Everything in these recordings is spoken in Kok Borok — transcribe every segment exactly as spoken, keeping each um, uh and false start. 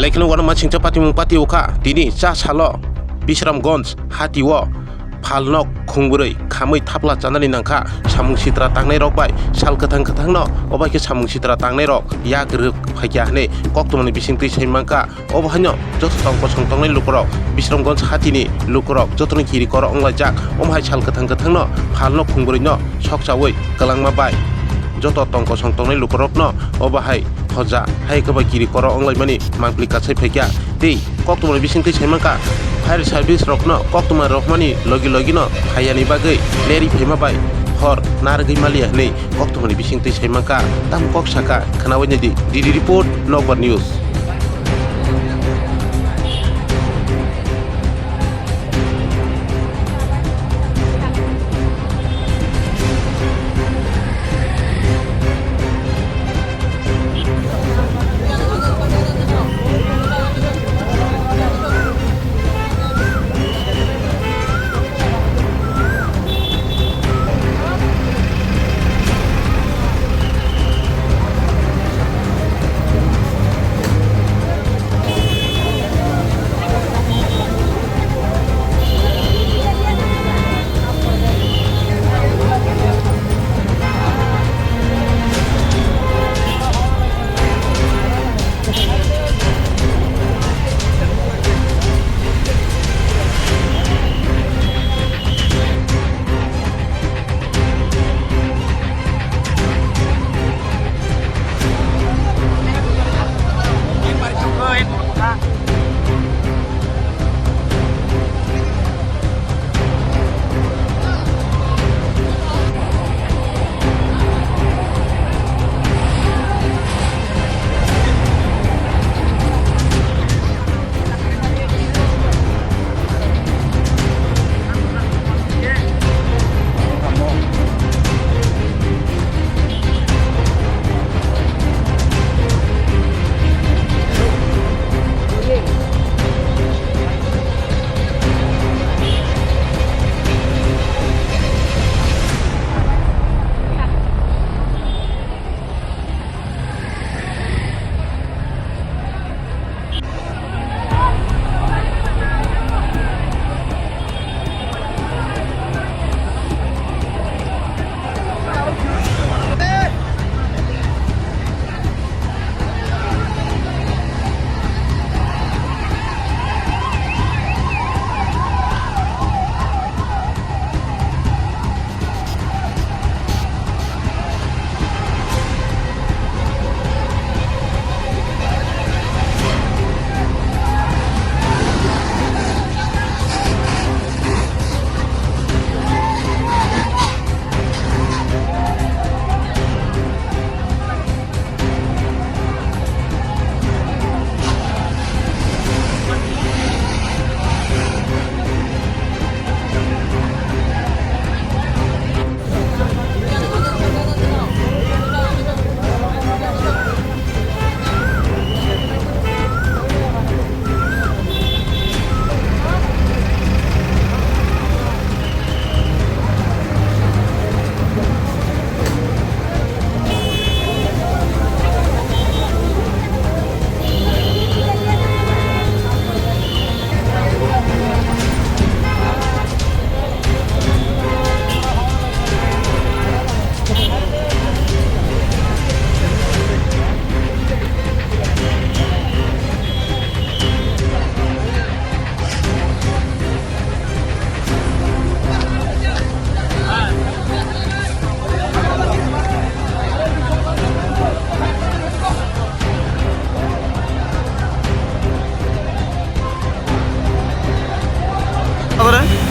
Ekheno uanama singcha patimung pati ukha, tini cha salo Bisramganj hatio phalnok khungbrwi khamwi thapla chanani nangkha. Samung sitra tangnai rok bai sal kwthang kwthangno, obo hai khe samung sitra tangnai rok yak rwk phaikya hwnwi koktwmani bisingtwi sai mankha. Obo haino joto tong kosong tongnai lukurok, Bisramganj hatini lukurok jotoni kiri koro wnglaijak. Omo hai sal kwthang kwthangno phalnok khungbrwino sokchawi kwlangma bai joto tong kosong tongnai lukurokno obo hai hoja hai khe bai kiri koro wnglaimani mangpili kasai phaikha. Tei koktwmani bisingtwi sai mankha, fire service rokno koktwma rohmani logi logino phaiyani bagwi leri phaima bai hor narwgwi maliya hwnwi koktwmani bisingtwi sai mankha. Tamo kok sakha, khwnawi naidi. D D report, Nokbar News.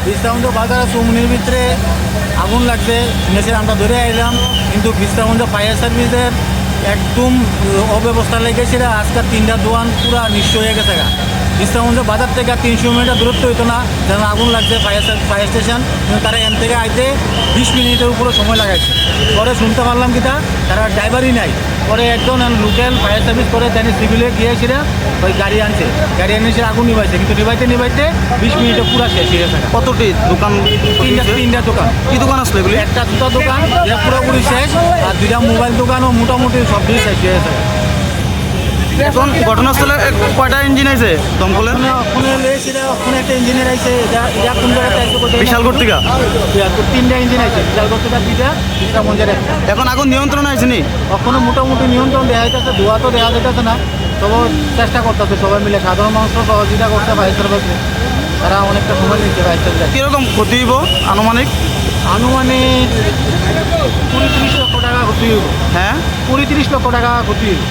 Bishramganj বাজার চৌমুনির ভিতরে আগুন লাগছে, শুনেছি আমরা ধরে আইলাম, কিন্তু বিশ্রামগঞ্জ ফায়ার সার্ভিসের একদম অব্যবস্থা লেগেছিল। আজকে তিনটা দোকান পুরা নিঃস্ব হয়ে গেছে গা। বিশ্রামগঞ্জ বাজার থেকে তিনশো মিটার দূরত্ব হইতো না, যেন আগুন লাগছে ফায়ার সার-, ফায়ার স্টেশন, কিন্তু তারা এন থেকে আইতে বিশ মিনিটের উপরে সময় লাগাইছে। পরে শুনতে পারলাম কিতা, তারা ড্রাইভারই নাই। পরে একজন লোকাল ফায়ার সার্ভিস করে, তাই সিভিলে গিয়েছিল, ওই গাড়ি আনছে, গাড়ি আনিছে, আগুন নিভাইছে, কিন্তু নিভাইতে নিভাইতে বিশ মিনিটে পুরা শেষ হয়ে গেছে। কতটি দোকান? তিনটা, তিনটা দোকান। কি দোকান আসলে এগুলি? একটা জুতা দোকান, এটা পুরোপুরি শেষ, আর দুইটা মোবাইল দোকানও মোটামুটি সব কিছু শেষ হয়ে গেছে। এখন ঘটনাস্থলে এক, কয়টা ইঞ্জিন আছে দমকলের? ওখানে, ওখানে লেগেছিল, ওখানে একটা ইঞ্জিনিয়ার আছে, এটা, এটা কোন জায়গাতে আছে বলতে বিশালগড় থেকে? বিশালগড় তিনটা ইঞ্জিন আছে, বিশালগড় থেকে দুইটা, বিশ্রামগঞ্জের একটা। এখন আগুন নিয়ন্ত্রণে আছেনি? এখনো মোটামুটি নিয়ন্ত্রণ দেখা যাইতেছে, ধোঁয়া তো দেখা যাইতেছে না, তবু চেষ্টা করতেছে সবাই মিলে, সাধারণ মানুষও সহযোগিতা করছে ফায়ার সার্ভিসে, তারা অনেকটা সময় নিচ্ছে ফায়ার সার্ভিস। কিরকম ক্ষতি হইব আনুমানিক? আনুমানিক কুড়ি তিরিশ লক্ষ টাকা ক্ষতি হইব। হ্যাঁ? কুড়ি তিরিশ লক্ষ টাকা ক্ষতি হইব।